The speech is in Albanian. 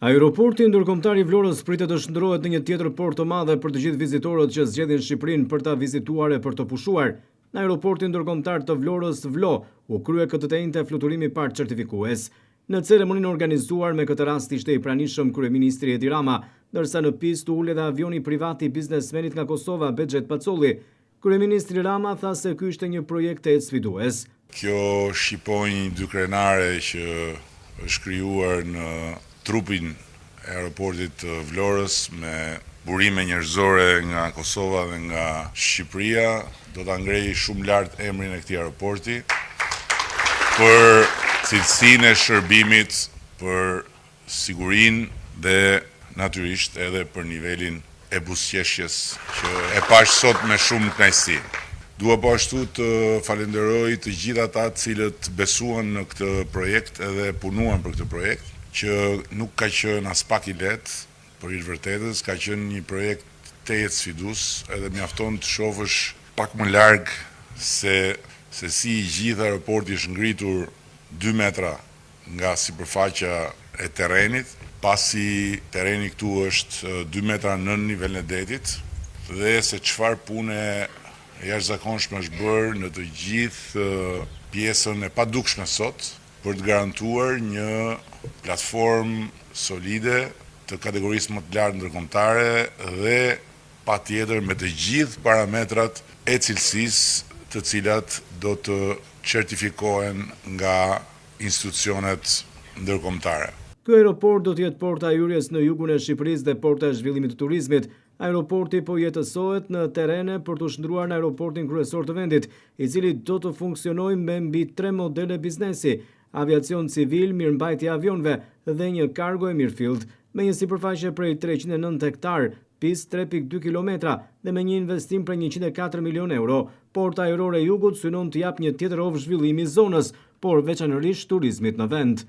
Aeroporti Ndërkombëtar i Vlorës pritet të shndërrohet në një tjetër portë të madhe për të gjithë vizitorët që zgjedhin Shqipërinë për ta vizituar e për të pushuar. Në Aeroportin Ndërkombëtar të Vlorës, Vlo, u krye këtë të enjte fluturimi i parë certifikues. Në ceremoninë e organizuar me këtë rast ishte i pranishëm kryeministri Edi Rama, ndërsa në pistë u ul edhe avioni privat i biznesmenit nga Kosova, Behgjet Pacolli. Kryeministri Rama tha se ky ishte një projekt tejet sfidues. Kjo shqiponjë dykrenare që është krijuar në trupin e aeroportit të Vlorës me burime njerëzore nga Kosova dhe nga Shqipëria, do ta ngrejë shumë lart emrin e këtij aeroporti për cilësinë e shërbimit, për sigurinë dhe natyrisht edhe për nivelin e buzëqeshjes që e pashë sot me shumë kënaqësi. Dua po ashtu të falenderoj të gjithë ata të cilët besuan në këtë projekt edhe punuan për këtë projekt, që nuk ka qenë aspak i lehtë, për hir të vërtetës, ka qenë një projekt tejet sfidues edhe mjafton të shofësh pak më larg se se si i gjithë aeroporti është ngritur dy metra nga sipërfaqja e terrenit, pasi terreni këtu është dy metra nën nivelin e detit dhe se çfarë pune e jashtëzakonshme është bërë në të gjithë pjesën e padukshme sot për të garantuar një platformë solide të kategorisë më të lartë ndërkombëtare dhe patjetër me të gjithë parametrat e cilësisë të cilat do të certifikohen nga institucionet ndërkombëtare. Ky aeroport do të jetë porta e hyrjes në jugun e Shqipërisë dhe porta e zhvillimit të turizmit. Aeroporti po jetësohet në terrene për t'u shndërruar në aeroportin kryesor të vendit, i cili do të funksionojë me mbi tre modele biznesi, aviacion civil, mirëmbajtje e avionëve dhe një kargo e mirëfilltë. Me një sipërfaqe prej 309 hektarë, pistë 3.2 kilometra dhe me një investim prej 104 milionë euro, Porta Ajrore e Jugut synon të japë një tjetër hov zhvillimi zonës, por veçanërisht turizmit në vend.